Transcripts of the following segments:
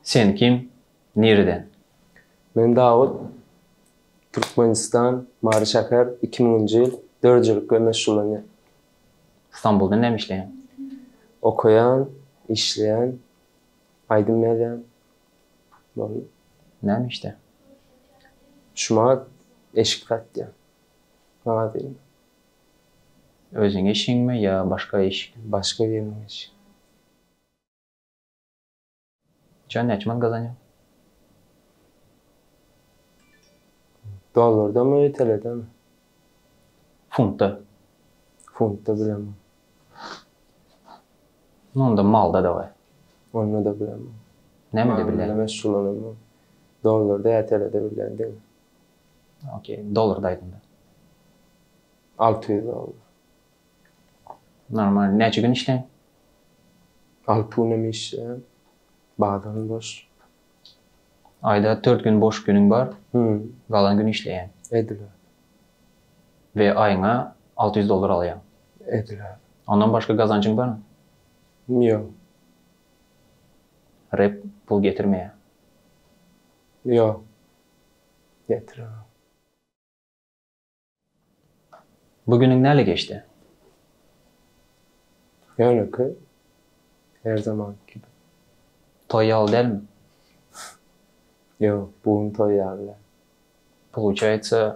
Sen kim? Nireden? Men Dawut. Türkmenistan, Mary şäher, 2000-nji ýyl, döredijilik bilen meşgullanýan. Stambulda näme işleýäň? Okaýan, işleýän, aýdym ýazýan. Boldy. Näme işde? Şumat eşik satýan. Magazinde. Özüň eşigiňmi ýa başga eşik? Başga biriniň eşigi. Çä näçe manat gazanýaň? Dollardamy, TLdemi? Funtda. Funtda bilemok. Nu onda malda daway. Onda-da bilemok. Nämede bilýäň? Malda meşgullanamok. Dollarda ýa TLde bilýän diňe. Okey, dollarda aýdanda. 600 dollar. Normal. Näçe gün işleýäň? Alty günem işleýän. Bazarym boş. Aýda dört gün boş günüň bar. Hüm. Galan gün işleýäň. Edil öyle. We aýyňa 600 dollar alýaň. Edil öyle. Ondan başga gazanjyň barmy? Ýok. Rep pul getirmeýär. Ýok. Getirenok. Bu günüň näle geçdi? Ýönekeý. Her zamanky kibi. Toý ýaly dälmi? Ýok, bu gün toý ýaly däl. Poluçaýtsa,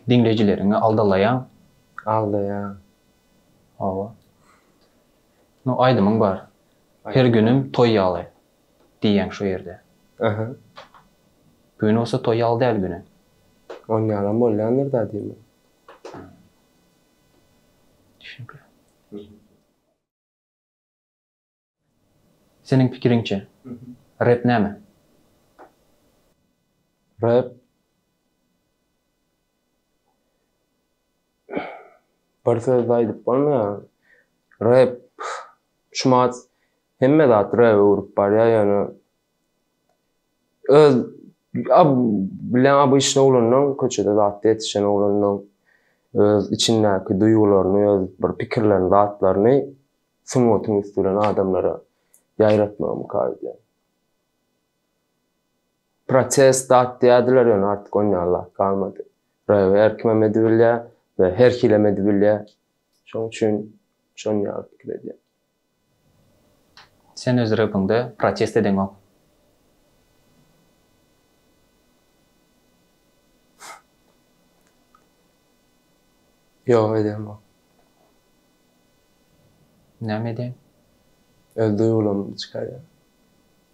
diňleýjileriňi aldalaýaň. Aldaýan. Hawa. Nu, aýdymyň bar. Her günüm toý ýaly diýýäň şo ýerde. Aha. Bu gün bolsa toý ýaly däl güni. Onýalam bolýandyr-da diýmek. Düşünikli. Seniň pikiriňçe, rep näme? Rep bir sözde aýdyp bolmaýar. Rep şumat hemme zat rebe öwrüp barýar ýöne öz bilen obyçny oglanlaň köçede zatda ýetişen oglanlaň öz içindäki duýgularyny öz bir pikirlerini zatlaryny sungatyň üsti bilen adamlara ýaýratmagymyka öýdýän. Protest zat diýerdiler ýöne artyk onýaly zat galmady. Röwe her kimem edibilýär we her hilem edibilýär. Şoň üçin şonýaly pikir edýän. Sen öz repiňde protest edeňok. Ýok edemok. Näme edýäň? Öz duýgularymy çykarýan.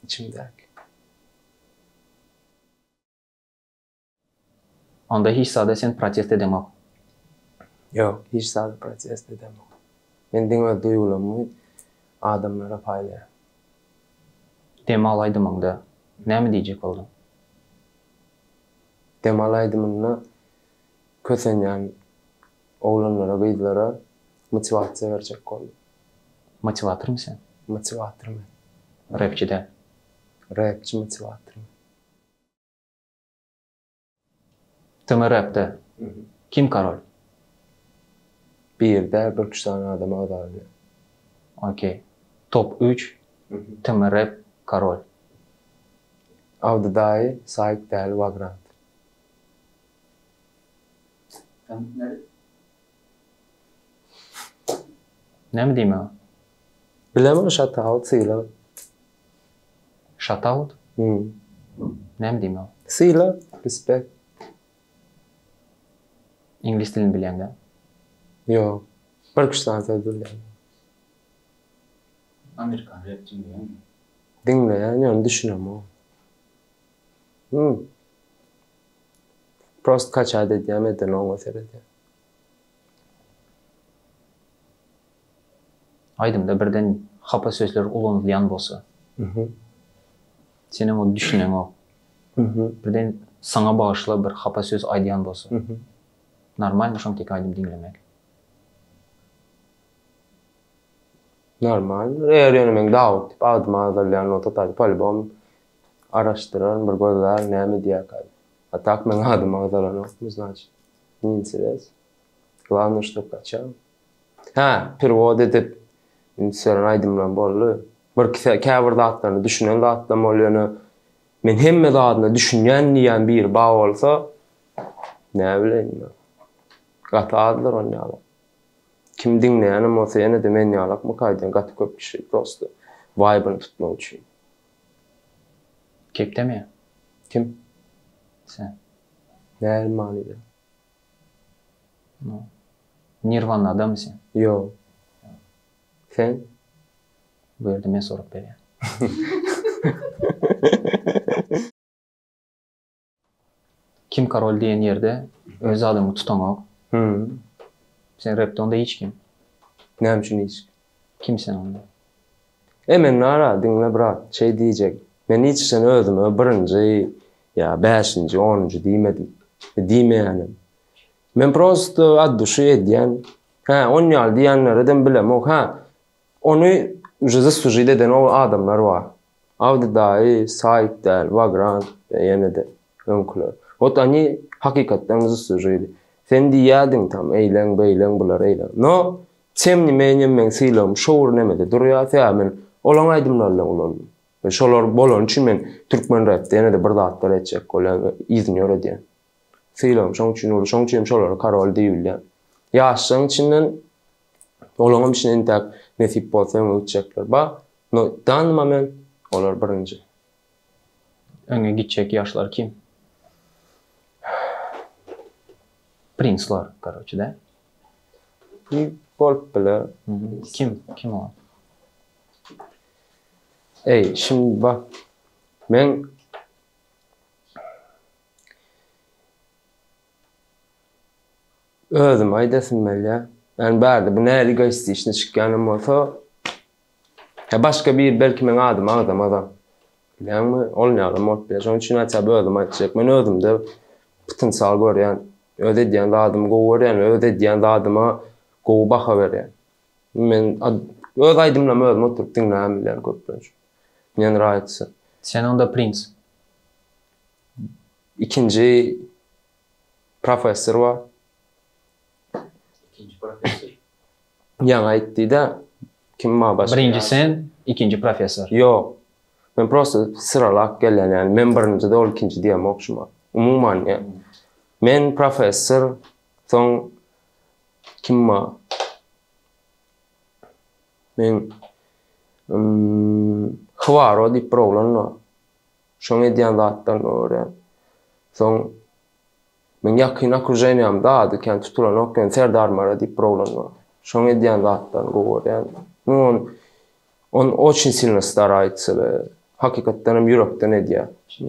Içimdäki. Onda hiç zada sen protest edeňok. Ýok, hiç zada protest edemok. Men diňe öz duýgularymy adamlara paýlaýan. Dem al aýdymyňda näme diýjek bolduň? Dem al aýdymynda kösenýän oglanlara, gyzlara motiwasiýa berjek boldum. Motiwatormy sen? Motiwator men. Repçi däl. Repçi motiwator men. TM Rapde kim korol? Bir däl, birküç sany adam agzalýar. Okey. Top üç TM Rap korol. Abdy daýy, Saýt däli Wagrant. Näme diýmek o? Bilemok şatawut sylag. Şatawut? Hmm. Näme diýmek o? Sylag, respect. Iňlis dilini bilýäňdä? Ýok. Birküç sany söz bilýän. Amerikan rap diňleýäňmi? Diňleýän, ýöne düşünemok. Hmm. Prost kaçat edýän eden oňa seredýän. Aýdymda birden hapa sözler ulanylýan bolsa. Senem ony düşüneňok. Birden saňa bagyşla bir hapa söz aýdýan bolsa. Normalmy şoň tek aýdym diňlemek? Normal. Eger ýöne meň Dawut diýip adymy agzalýan bolsa taý polibom araşdyraryn bir gözlärin näme diýýärkä diýip. A tak meň adym agzalanokmy znaçit ne interes. Glawnoý ştob kaçal. Hä, perewod edip üns beren aýdymlarym boldy. Bir käbir zatlaryna düşünen zatlam bolýar ýöne men hemme zadyna düşünýän diýýän biri bar bolsa näbileýin men. Gaty azdyr on ýaly. Kim diňleýänem bolsa ýene-de men ýalakmyka diýen gaty köp kişi prosto waýbyny tutmak üçin. Kepdemi? Kim? Sen. Nähili manyda? No. Nirwanadamy sen? Ýok. Sen? Bu ýerde men sorap berýän. Kim korol diýen ýerde öz adyňy tutaňok. Hum. Sen repde onda hiç kim. Näme üçin hiç kim? Kim sen onda? E men nara diňle brat şeý diýjek. Men hiç haçan özüme birinji ýa bäşinji onunjy diýmedim. Diýmeýänem. Men prosto at duşy edýän. Hä on ýaly diýenleredem bilemok. Hä ony uje zaslužit eden o adamlar bar. Abdy daýy, Saýt däl, Wagrant we ýene-de öňküler. Wot oni hakykatdan zaslužili. Sen diýýädiň tam eýleň beýleň bular eýleň. No tem ne menýe meň sylagym şo bir nemede durýar sebäbi men olaň aýdymlary bilen ulaldym. We şolar bolany üçin men türkmen repde ýene-de bir zatlar etjek bolýan we yzyny ýöredýän. Sylagym şoň üçin uly şoň üçinem şolara karol diýibilýän. Ýaşlaryň içinden olaňam içinden intäk nesip bolsa öňe gitjekler bar. No danny moment olar birinji. Öňe gitjek ýaşlar kim? Prinslar karoçe da. Bolup biler. Kim? Kim olar? Eý, şimdi bak. Men özüm aýdasym gelýär. Yani bärde bu näli egoistiçni çykýanam bolsa, Hä başga biri belki meň adymy agzamazam. Bilýäňmi? Ol ýalam bolup biler. Şonuň üçin aýtsa özüm aýtjak. Men özümde potensial görýän. Öz edýän zadymy gowy görýän we öz edýän zadyma gowy baha berýän. Men öz aýdymlarymy özüm oturyp diňläbem bilýän köplenç. Mne nraýitsa. Sen onda princ. Ikinji professor bar. Ikinji professor. Ýaňy aýtdy-da, kim bar başga? Birinji sen, ikinji professor. Ýok. Men prosta syralap gelýän, ýagny men birinji-de ol ikinji diýemok şuma. Umuman, ýa. Men professor, soň kim bar? Men Hwaro diýip bir oglan bar. Şoň edýän zatlaryny görýän. Soň Meň ýakyn okruženiýamda ady kän tutulanok ýöne Serdar Mara diýip bir oglan bar. Şoň edýän zatlaryny gowy görýän. Nu on on oçin silno staraýtsa we hakykatdan hem ýürekden edýär.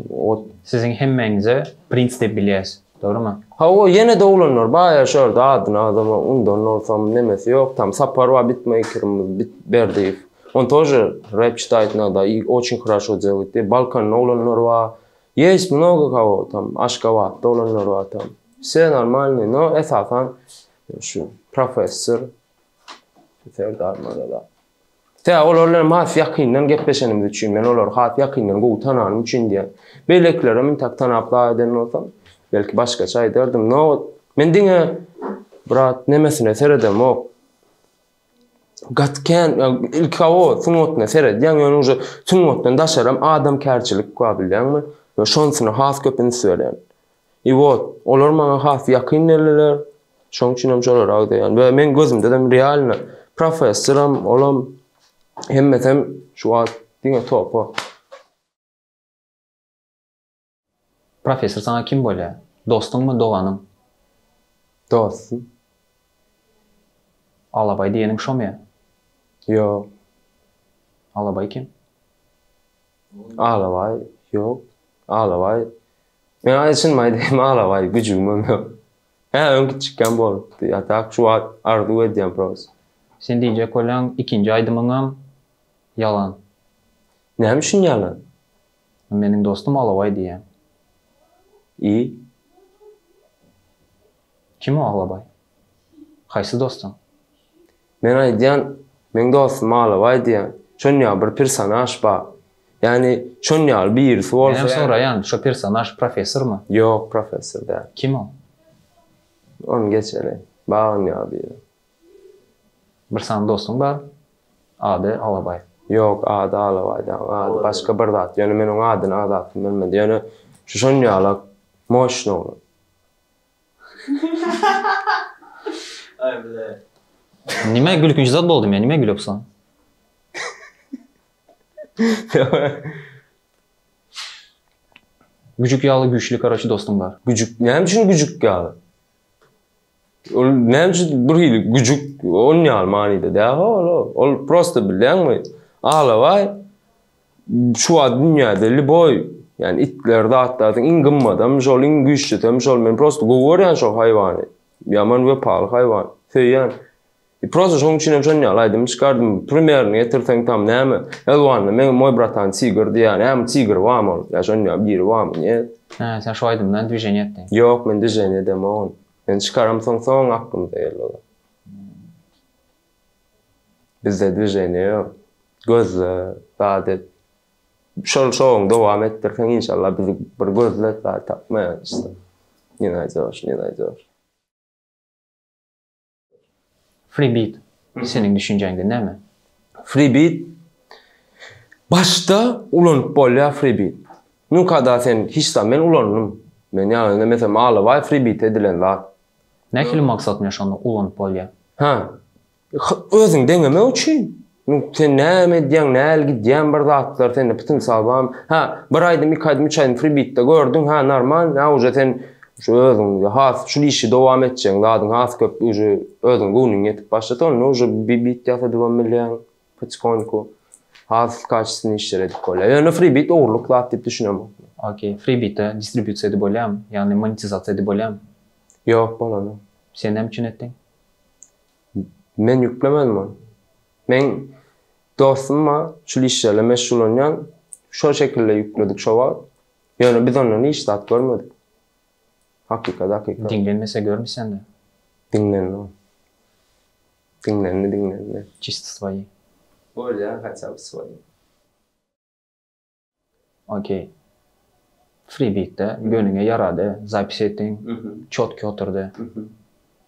Ot. Siziň hemmäňize princ diýip bilýäs. Dogrymy? Hawa ýene-de oglanlar bar ýa şu ýerde adyny agzama undan bolsam nemesi ýok tam Sapar bar bitmeýkerimiz bit Berdiýew. On тоже рэп çitaýt inogda i oçin hraşo delait. Balkanyň oglanlary bar. Ýest mnogo kogo tam Aşgabatda bolanlar bar tam. Wse normalnyý no esasan şu professor Serdar Marada. Tä olar bilen has ýakyndan gepleşenimiz üçin men olary has ýakyndan gowy tananym üçin diýýän. Beýlekilerem intäk tanap zat eden bolsam belki başgaça aýdardym. No men diňe brat nemesine seredemok. Gaty kän ilki hawa sungatyna seredýäň ýöne uje sungatdan daşaram adamkärçilik bar bilýäňmi? We şonsyna has köp üns berýän. I wot olar maňa has ýakyn geldiler. Şoň üçinem şolary agzaýan. We meň gözümdedem realno professoram olam hemmesem şu wagt diňe topa. Professor saňa kim bolýa? Dostuňmy, doganyň? Dostum. Alabaý diýeniň şomy ýa? Ýok. Alabaý kim? Alabaý, ýok. Alabaý. Men aý çynymy aýdaýyn, Alabaý güjügimem ýok. Hä, öň kiçjikkäm bolupdy. A tak şu wagt arzuw edýän prosta. Sen diýjek bolýaň, ikinji aýdymyňam ýalan. Näme üçin ýalan? Meniň dostum Alabaý diýýän. I. Kim o Alabaý? Haýsy dostuň? Men aýdýan, meň dostum Alabaý diýýän. Şon ýaly bir personaž bar. Ýagny şon ýaly birisi bolsa. Menem soraýan, şo personaž professormy? Ýok, professor däl. Kim ol? Ony geçeli. Bar on ýaly biri. Bir sany dostuň bar, ady Alabaý. Ýok, ady Alabaý dagyň ady başga bir zat. Ýöne men oň adyny agzasym gelmedi. Ýöne şu şon ýalak moşny oglan. Aý bile. Nime gülkünç zat boldy men nime gülüpsiň? Güjük ýaly güýçli karoçi dostuň bar. Güjük näme üçin güjük ýaly? Ol näme üçin bir hili güjük on ýaly manyda däl ol. Ol prosta bilýäňmi? Alabaý şu wagt dünýäde lýuboý ýani itler zatlaryň iň gymmadam şol iň güýçlüsem şol men prosta gowy görýän şol haýwany. Ýaman wepaly haýwan. Söýýän. I prosta şoň üçin hem şon ýaly aýdym çykardym. Primerini getirseň tam näme? Elwanda meň moý bratan tigr diýýär. Näme tigr barmy ol? Ýa şon ýaly biri barmy? Nýet. Hä, sen şo aýdymdan dwiženiýe etdiň. Ýok, men dwiženiýe edemok ony. Men çykaramsoň soň aklymyza geldi o zat. Bizde dwiženiýe ýok. Gözle, zat et. Şol şowyňy dowam etdirseň inşallah bizi bir gözle zat tapmaýar işte. Ne naýdýoş, ne naýdýoş. Free beat seniň düşünjäňde näme? Free beat başda ulanyp bolýar free beat. Nu kada sen hiç zat men ulandym. Men ýa meselem Alabaý free beat edilen zat. Nähili maksat bilen şony ulanyp bolýar? Ha. Özüňi deňemek üçin. Sen näme edýäň, näl gidýän bir zatlar sende potensial barmy? Ha, bir aýdym, iki aýdym, üç aýdym free beatde gördüň, ha normal, ha uje sen şu özüň has şul işi dowam etjegiň zadyň has köp uje özüň göwnüň ýetip başlasa onda uje bir beat ýasadybam bilýäň potikhonku. Has kaçestwnyý işler edip bolýar. Ýöne free beat ogurlyk zat diýip düşünemok. Okey, free beatde distribusiýa edip bolýarmy? Ýagny monetizasiýa edip bolýarmy? Ýok, bolanok. Sen näme üçin etdiň? Men ýüklemedim ony. Meň dostum bar, şul işlerle meşgullanýan, şol şekilde ýükledik şo wagt. Ýöne biz ondan hiç zat görmedik. Hakykat hakykat. Diňlenmese görmüsende. Diňlendi ol. Diňlendi, diňlendi. Çisto svoýi. Bolýar, haçan svoýi. Okey. Free beatde göniňe ýarady, zapis etdiň, çotki oturdy.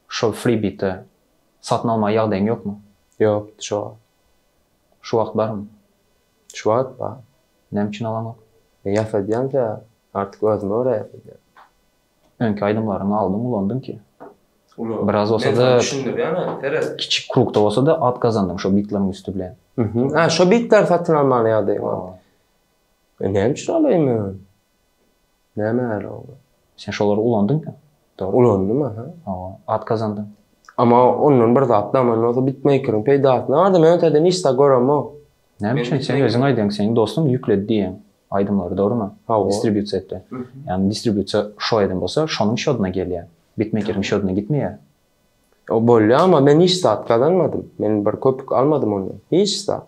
Şol free beatde satyn almaga ýagdaýyň ýokmy? Ýokdy şo wagt. Şu wagt barmy? Şu wagt bar. Näme üçin alaňok? Men ýasadýan sebäbi. Artyk özüme görä ýasadýan. Öňki aýdymlaryňy aldyň ulandyň ki. Biraz bolsa-da kiçi krugda bolsa-da at gazandyň şo bitlaryň üsti bilen. Ha şo bitlary satyn almaly ýagdaýyň bar. E näme üçin alaýyn men ony? Näme ýaly ol? Sen şolary ulandyň ki. Dogry. Ulandym aha. Hawa, at gazandyň. Amma ondan bir zat daman bolsa bitmeýkeriň peýdasyna bardy men o taýdan hiç zat göremok. Näme üçin sen özüň aýdýaň seniň dostuň ýükledi diýýäň aýdymlary dogrymy? Hawa. Distribusiýa etdi. Ýagny distribusiýa şo eden bolsa şonuň şodyna gelýär. Bitmekeriň şodyna gitmeýär. O bolýar amma men hiç zat gazanmadym. Men bir köpük almadym ondan. Hiç zat.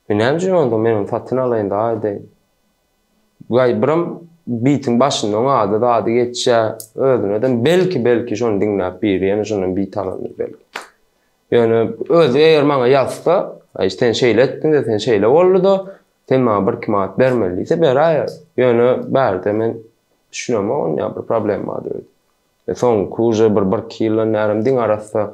Men näme üçin onda men ony satyn alaýyn da edeýin. Gaý biram bitiň başynda oň ady zady geçýär. Özüne-de belki belki şony diňläp biri ýene şondan bit alandyr belki. Ýöne özi eger maňa ýazsa, aý sen şeýle etdiň-de, sen şeýle boldy-da, sen maňa birki manat bermeli diýse beräýer. Ýöne bärde men düşünemok onda bir problem bardyr öýdüp. E soňky uje bir birki ýyldan bärem diňe arassa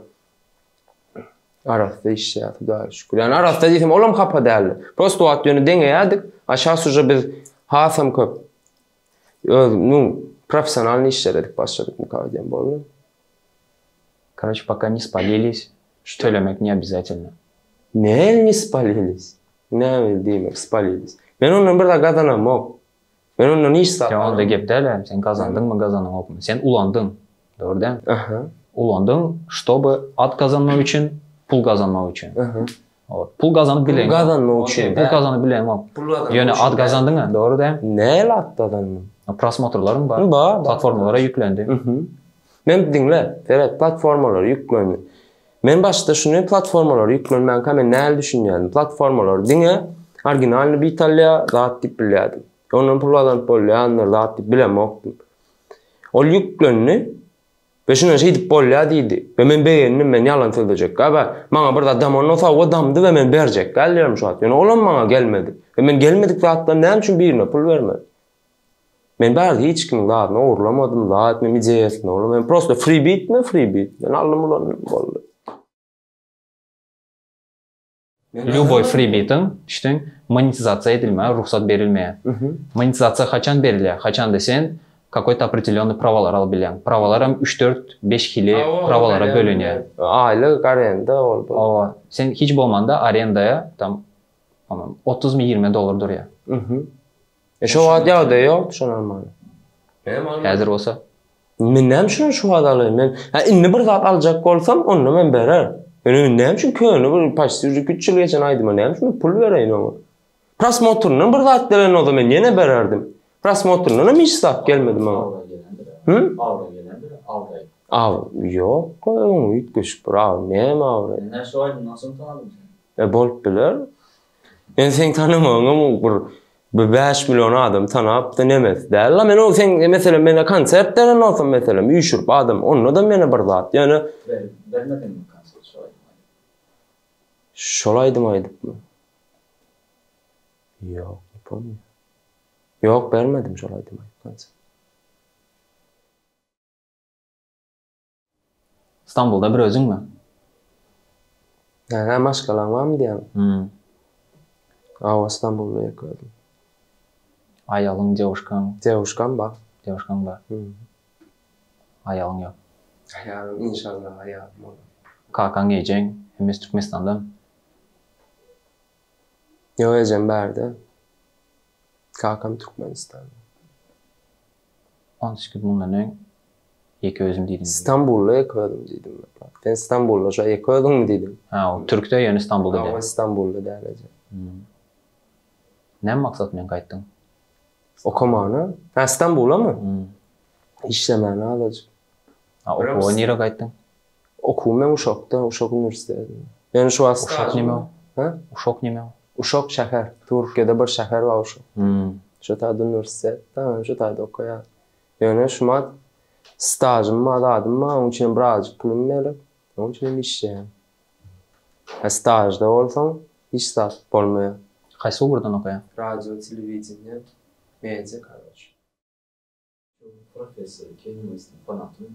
arassa işleýär Hudaýa şükür. Ýani arassa diýsem olam hapa däldi. Prosta wagt ýöne deňeýärdik. A şas uje biz hasam köp öz nu professionalnyý işler edip başladyk mukar diýen boldy. Karoç poka ne spalilись tölemek ne obязательно. Näme ne spalilись? Näme diýmek spalilись? Men ondan bir zat gazanamok. Men ondan hiç zat. Sen onda gep däl, sen gazandyňmy gazanaňokmy? Sen ulandyň. Dogry däl? Aha. Ulandyň, ştoby at gazanmak üçin, pul gazanmak üçin. Aha. Ot, pul gazanyp bileňok. Pul gazanmak üçin. Pul gazanyp bileňok. Ýöne at gazandyň-a, dogry däl? Näl at gazandym? Prosmotrlaryň bar. Bar. Platformalara ýüklendi. Men diňle, seret, platformalara ýüklendi. Men başda şuny platformalara ýüklenmänkä men näl düşünýärdim? Platformalar diňe originalny bit alýar, zat diýip bilýärdim. Ondan pul gazanyp bolýandyr, zat diýip bilemokdym. Ol ýüklendi we şundan şeýdip bolýar diýdi. We men begendim, men ýalan sözlejekkä we maňa bir zat daman bolsa, o damdy we men berjekkä diýerim şu wagt. Ýöne olam maňa gelmedi. We men gelmedik zatdan näme üçin birine pul bermeli? Men bärde hiç kimiň zadyny ogurlamadym, zat etmedim, ideýasyny ogurlamadym. Men prosto free beatmi, free beat. Men aldym ulandym, boldy. Lýuboý free beatiň, düşdüň, monetizasiýa edilmäge rugsat berilmeýär. Monetizasiýa haçan berilýär? Haçanda sen kakoý-to opredelýonnyý prawalar alyp bilýäň. Prawalar hem üç, dört, beş hili prawalara bölünýär. Aýlyk arenda ol bu. Hawa. Sen hiç bolmanda arendaýa tam, po-moýemu, otuzmy, ýigrimi dollar durýar. E şo wagt ýagdaýy ýokdy şony almaga. Menem almadym. Häzir bolsa? Men näme üçin şu wagt alaýyn? Men hä indi bir zat aljak bolsam, onda men berer. Ýöne men näme üçin köne bir paçti uje üç ýyl geçen aýdyma näme üçin men pul bereýin oňa? Prosmotryndan bir zat gelen bolsa men ýene bererdim. Prosmotryndan hem hiç zat gelmedi maňa. Abraý gelendir. Hı? Abraý gelendir, abraý. Ab, ýok, oň üýtgeşik bir abraý, näme abraý? Men şu aýdymdan soň tanadym seni. E bolup biler. Men seň tanamagyňam bir bir 5 million adam tanapdy nemesi däl-la. Men ol seň meselem mene konsert beren bolsam meselem üýşürip adam onda-da mene bir zat. Ýöne Bermediňmi konsert şol aýdym aýdyp? Şol aýdym aýdypmy? Ýok, ne pomnю. Ýok, bermedim şol aýdym aýdyp konsert. Stambulda bir özüňmi? Näme maşgalaň barmy diýýäň? Hmm. Hawa, Stambulda ýeke özüm. Aýalyň, dewuşkaň? Dewuşkam bar. Dewuşkaň bar. Hmm. Aýalyň ýok. Aýalym, inşallah aýalym bolar. Kakaň, ejeň hemmesi Türkmenistandamy? Ýok, ejem bärde. Kakam Türkmenistanda. 18 mundan öň ýeke özüm diýdiň. Stambulda ýeke özüm diýdim men. Sen Stambulda şo ýeke özüňmi diýdiň? Ha, ol türkde ýöne Stambulda däl. Hawa, Stambulda däl eje. Näme maksat bilen gaýtdyň? Okamana. Ha, Stambulamy? Işlemäne azajyk. Ha, okuwa nirä gaýtdyň? Okuwym meň Uşakda, Uşak uniwersitetinde. Ýöne şu wagt Uşak neme ol? Ha? Uşak neme ol? Uşak şäher. Türkiýede bir şäher bar Uşak. Şo taýda uniwersitet bar, men şo taýda okaýan. Ýöne şu wagt stažym bar, zadym bar, onuň üçin birazajyk pulum gerek. Onuň üçin hem işleýän. A stažda bolsaň hiç zat bolmaýar. Haýsy ugurdan okaýaň? Radio, telewideniýe, media, karoç. Professor Kanye Westiň fanatymy?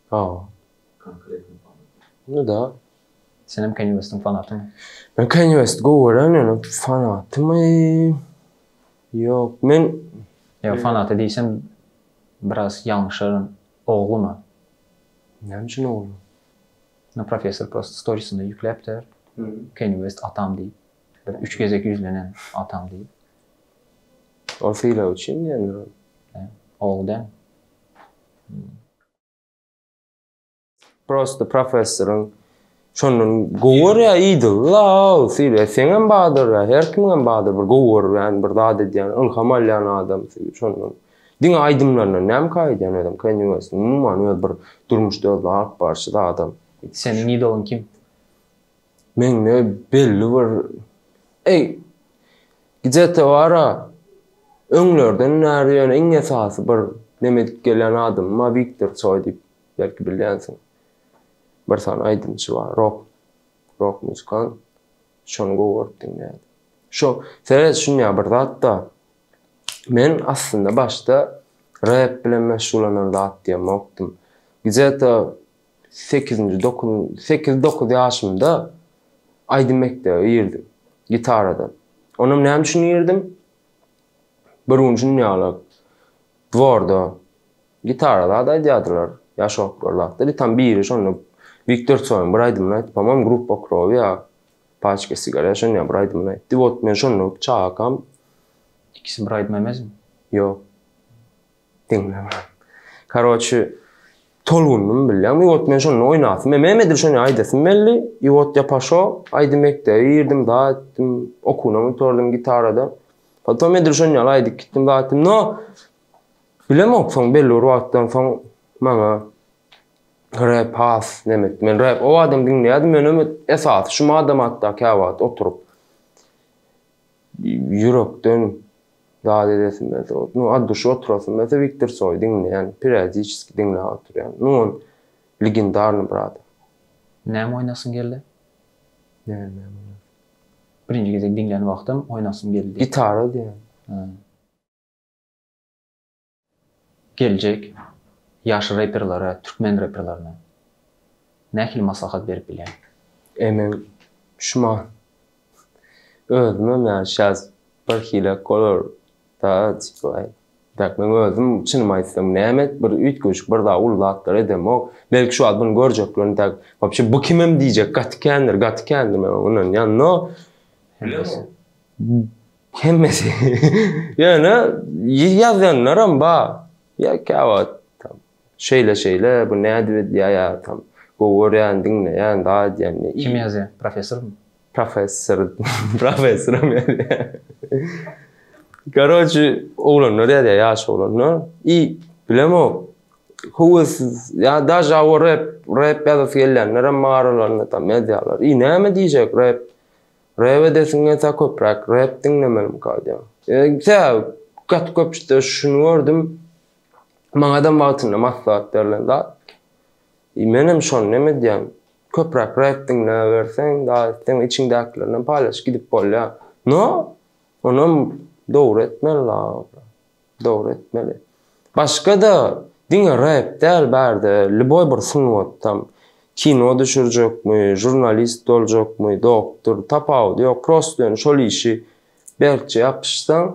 Hawa. Konkretny fanaty. Nu da. Senem Kanye Westiň fanatymy? Men Kanye Westi gowy görýän ýöne fanatymy? Ýok. Men Ýok, fanaty diýsem biraz ýalňyşaryn. Oglumy? Näme üçin ogly? Nu professor prosto storiesinde ýükläpdir. Kanye West atam diýip. Bir üç gezek ýüzlenen atam diýip. Ol sylag üçin diýendir ol. Ogly däl. Prosta professoryň şondan gowy görýär iýdigi-la, sylag. Seňem bardyr, her kimiňem bardyr bir gowy görýän, bir zat edýän, ylham alýan adamsy şondan. Diňe aýdymlaryndan näme kaýdýan özem Kanye West umuman öz bir durmuşda özüni alyp barşy zadam. Seniň idolyň kim? Mende belli bir eý gijete bara öňlerden bäri ýöne iň esasy bir neme edip gelýän adamym bar Wiktor Tsoý diýip belki bilýänsiň. Bir sany aýdymçy bar rok rok muzykant şony gowy görüp diňleýärdim. Şo seret şunýa bir zatda men aslynda başda rep bilen meşgullanan zat diýemokdym. Gijete Sekizinji, dokuz, sekiz-dokuz ýaşymda aýdym mekdebe girdim. Gitaradan. Onam näme üçin girdim? Bir gün şuny ýaly dworda gitara zat aýdýardylar. Ýaşoklar zatlar. I tam biri şonda Wiktor Tsoýyň bir aýdymyny aýtdy. Po-moýemu Gruppa krowi ýa Paçka sigaret şonda bir aýdymyny aýtdy. Wot men şonda çagakam. Ikisi bir aýdym emesmi? Ýok. Diňlemän. Karoçi, tolgundym bilýäňmi? I wot men şonda oýnasym, menem edil şony aýdasym geldi. I wot ýa paşo, aýdym mekdebe girdim, zat etdim, okuwynam gutardym gitarada. Potom edil şony ýaly aýdyp gitdim, zat etdim. No, bilemok, soň belli bir wagtdan soň maňa rap has neme etdi. Men rap o wagtam diňleýärdim, ýöne esasy şu madam hatda käwagt oturyp Ýürekden zat edesim gelse, nu od duşy oturasym gelse Wiktor Tsoýy diňleýän, periodiçeski diňläp oturýan. Nu on legendarnyý bir adam. Näme oýnasyň geldi? Näme näme oýnasym? Birinji gezek diňlän wagtym oýnasym geldi. Gitara diýýän. Geljek ýaş reperlere, türkmen reperlerine nähili maslahat berip bilýäň? E men. Şuma özümem ýa şaz bir hilek bolar da tipa aý. Tak men özüm çynymy aýtsam näme bir üýtgeşik bir zat uly zatlar edemok. Belki şu wagt muny görjeklerini tak wapşe bu kimem diýjek gaty kändir gaty kändir men oňa ynanýan no. Hemmesi. Hemmesi. Ýöne ýazýanlaram bar. Ýa käwagt tam şeýle şeýle bu nädip edýär ýa tam gowy görýän diňleýän zat edýän. Kim ýazýar? Professormy? Professor professoram ýazýar. Karoçi oglanlar ýazýar ýaş oglanlar. I bilemok höwessiz ýa daže o rep rep ýazasy gelýänlerem bar aralarynda tam ýazýarlar. I näme diýjek rep Rap edesiň gelse köpräk rap diňlemelimika diýýän. Sebäbi gaty köp işte şuny gördüm. Maňadam wagtynda maslahat berlen zat. Menem şony neme edýän. Köpräk rap diňläberseň, zat etseň içiňdäkilerden paýlaşyp gidip bolýar. No, onam dogry etmeli la. Dogry etmeli. Başga-da diňe rap däl bärde lýuboý bir sungatdam kino düşürjekmi, žurnalist boljakmy, doktor, tapawudy ýok prosto ýöne şol işi berkje ýapyşsaň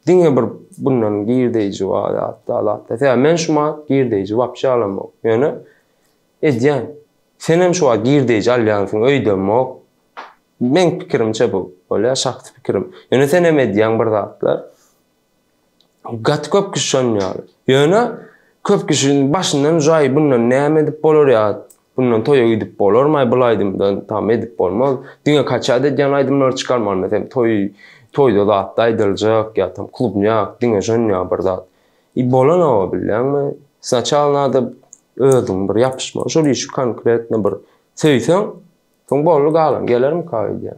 diňe bir bundan girdeýji bar zatda zatda. Sebäbi men şu wagt girdeýji wapşe alamok. Ýöne edýän. Senem şu wagt girdeýji alýansyň öýdemok. Meň pikirimçe bu. Bolýar şahsy pikirim. Ýöne senem edýäň bir zatlar. Gaty köp kişi şon ýaly. Ýöne köp kişi başyndan jaý bundan näme edip bolar ýa bundan toýa gidip bolarmaý bul aýdymdan tam edip bolmaz. Diňe kaçat edýän aýdymlary çykarmaly meselem toý toýda zatda aýdyljak ýa tam klubnýak diňe şon ýaly bir zat. I bolanoga bilýäňmi? Snaçal nada özüň bir ýapyşmaly şol işi konkretno bir söýseň soň boldy galan gelermika öýdýän.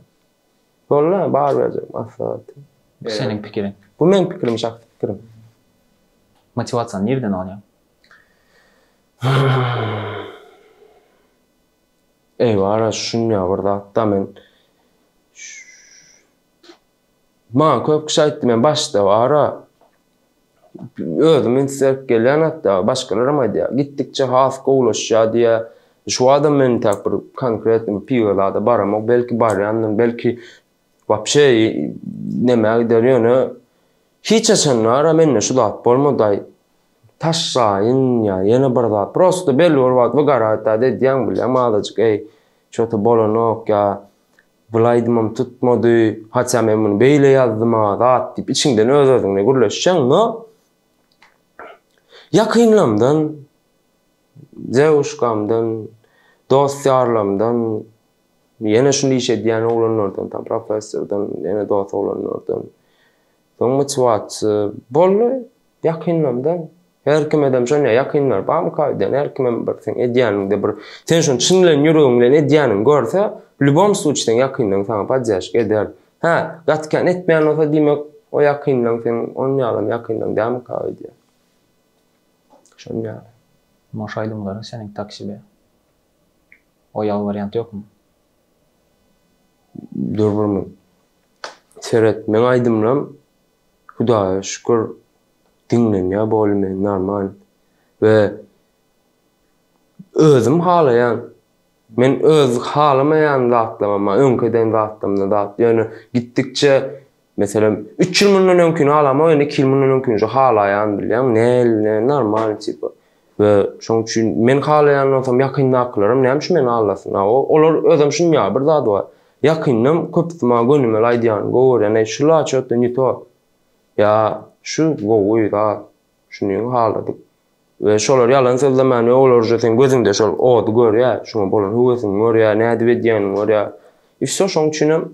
Boldy bar berjek maslahaty. Bu seniň pikiriň. Bu meň pikirim şahsy pikirim. Motiwasiýany nirden alýaň? Eý bara şunýa bir zatda men Maňa köp kişi aýtdy men başda bara özüm üns berip gelýän hatda başgalaram aýdýar gitdikçe has gowulaşýar diýýär. Şu wagtam men entäk bir konkretno bir piwo zada baramok belki barýandyryn belki wapşe nämä gider ýöne hiç haçan bara mende şu zat bolmady taşlaýyn ýa ýene bir zat prosto belli bir wagt wygarat zat edýäň bilýäňmi azajyk eý ço-to bolanok ýa Bul aýdymam tutmady, haçan men muny beýle ýazdym-a, zat diýip içiňden öz-özüňle gürleşjeň, no. Ýakynlamdan, dewuşkamdan, dost-ýarlamdan, ýene şuny iş edýän oglanlardan, tam professordan, ýene dost oglanlardan. Soň motiwasiýa boldy, ýakynlamdan. Her kim edem şonýa ýakynlar barmyka öýdýän, her kimem bir seň edýäniňde bir sen şony çyn bilen ýüregiň bilen edýäniňi görse, w lýubom sluçi seň ýakynlaryň saňa poddežka eder. Hä, gaty kän etmeýän bolsa diýmek o ýakynlaryň seň on ýalam ýakynlaryň dälmika öýdýän. Şon ýaly. Moş aýdymlaryň seniň takside. O ýaly wariant ýokmy? Dur bir minut. Seret, meň aýdymlam Hudaýa şükür diňlenýär boldy men normal we özüm halaýan. Men öz halamaýan zatlamam bar, öňki eden zatlamda zat. Ýöne gitdikçe meselem 3 ýyl mundan öňkini halamok, ýöne 2 ýyl mundan öňkini şu halaýan bilýäň, ne normal tipa. We şoň üçin men halaýan bolsam ýakyndakylaram näme üçin meni aldasyn? A olar özem şuny ýaly bir zady bar. Ýakyndan köpüsi maňa gönümel aýdýanyny gowy görýän, eý şula çotda ne to. Ýa şu gowy zat, şuny haladyk. We şolar ýalan sözlemän ýok olar uje seň gözüňde şol ody görýär, şuňa bolan höwesiňi görýär, nädip edýäniňi görýär. I wsё şoň üçinem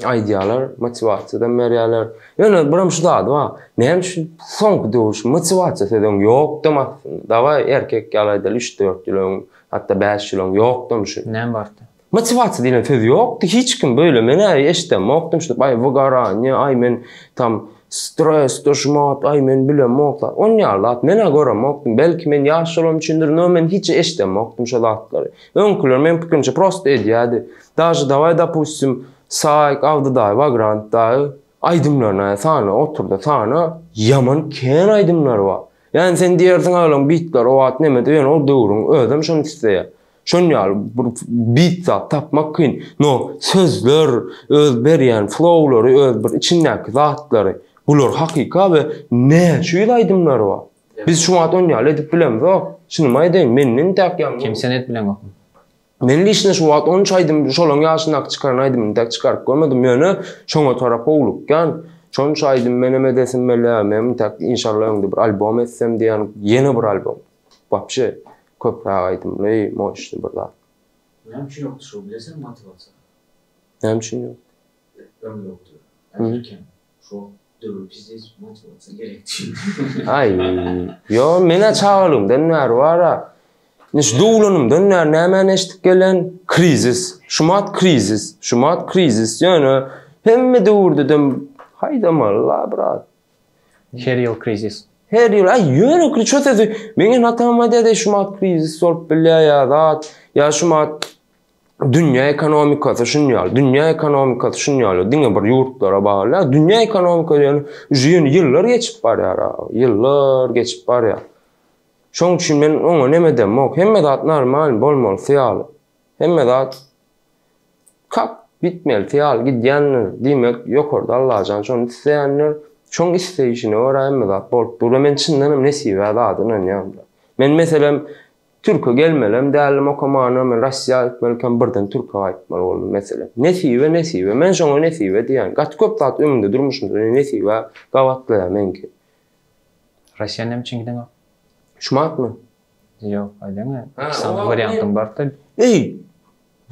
aýdýarlar, motiwasiýadam berýärler. Ýöne birem şu zady bar. Näme üçin soňky döwür şu motiwasiýa sözi öň ýokdam aslynda. Dawaý erkek ýaly aýdaly üç-dört ýyl öň, hatda bäş ýyl öň ýokdam şu. Näme bardy? Motiwasiýa diýlen söz ýokdy hiç kim böyle men-ä eşidemokdym şuny aý wygaraniýa aý men tam stresde şumat aý men bilemok zat on ýaly zat men-ä göremokdym belki men ýaş bolanym üçindir no men hiç eşidemokdym şo zatlary öňküler meň pikirimçe prosto edýädi daže dawaý dopustim Saýk Abdy daýy Wagrant daýy aýdymlaryny sana oturda sana ýaman kän aýdymlary bar ýani sen diýersiň olaň bitleri o wagt nemedi ýöne ol döwrüň özem şony isleýär. Şon ýaly bir beat zat tapmak kyn. No sözler, öz berýän flowlary, öz bir içindäki zatlary bular hakyka we näçe ýüz aýdymlary bar. Biz şu wagt on ýaly edip bilemzok. Çynymy aýdaýyn, menden intäk ýaňy. Kim sen edip bileňokmy? Men lişne şu wagt onça aýdym, şolaň ýaşyndaky çykaran aýdymyny intäk çykaryp görmedim. Ýöne şoňa tarap howlukýan. Şonça aýdym menem edesim gelýär. Men intäk inşallah öňde bir albom etsem diýýän. Ýene bir albom. Wapşe köpräk aýdymly, moşny bir zat. Näme üçin ýokdy şo bileseňmi motiwasiýa? Näme üçin ýok? Öň ýokdy. Häzir kem. Şo döwür pizdes motiwasiýa gerekdi. Aý, ýo, men-ä çagalygymdan bäri bar-a. Ine şu doglanymdan bäri nämäni eşidip gelen? Krizis. Şumat krizis. Şumat krizis. Ýöne hemme döwürdedem haýdamaly-la brat. Her ýyl krizis. Her ýyl, aý ýöne kri şo sözi meň ene atam aýdýardy şumat krizis bolup bilýär ýa zat, ýa şumat dünýä ekonomikasy şun ýaly, dünýä ekonomikasy şun ýaly, diňe bir ýurtlara bagly däl, dünýä ekonomikasy ýöne uje ýöne ýyllar geçip barýar, ýyllar geçip barýar. Şoň üçin men oňa neme edemok, hemme zat normal bolmalysy ýaly. Hemme zat Kak gitmelisi ýaly gidýändir. Diýmek, ýokarda Allajan şony isleýändir. Şoň isleýşine görä hemme zat bolup dur we men çyndanam nesibä zada ynanýan. Men meselem Türke gelmelem däldim okamana, men Russiýa gitmelikäm birden Türke gaýtmaly boldum meselem. Nesibe nesibe, men şoňa nesibe diýýän. Gaty köp zat ömrümde durmuşymda nesibä gabatlaýar meňki. Russiýa näme üçin gideňok? Şumatmy? Ýok, aýdaňa. Iki sany wariantyň bardy. Eý,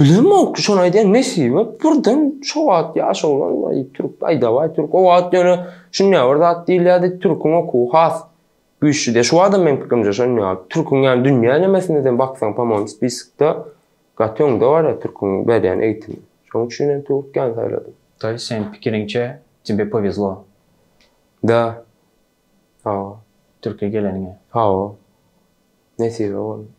bilemok, şony aýdýan nesibe birden şo wagt ýaş oglan aý türk, aý dawaý türk. O wagt ýöne şunýa bir zat diýilýärdi, türküň okuwy has güýçli diýýär. Şu wagtam meň pikirimçe şonýa ýaly. Türküň ýany dünýä nemesinde sen baksaň po-moýmu spiskda gaty öňde barýar türküň berýän eýtimi. Şoň üçin hem Türkiýäni saýladym. To ýest seň pikiriňçe tebe powezlo. Da. Hawa. Türkiýe geleniňe. Hawa. Nesibe boldy.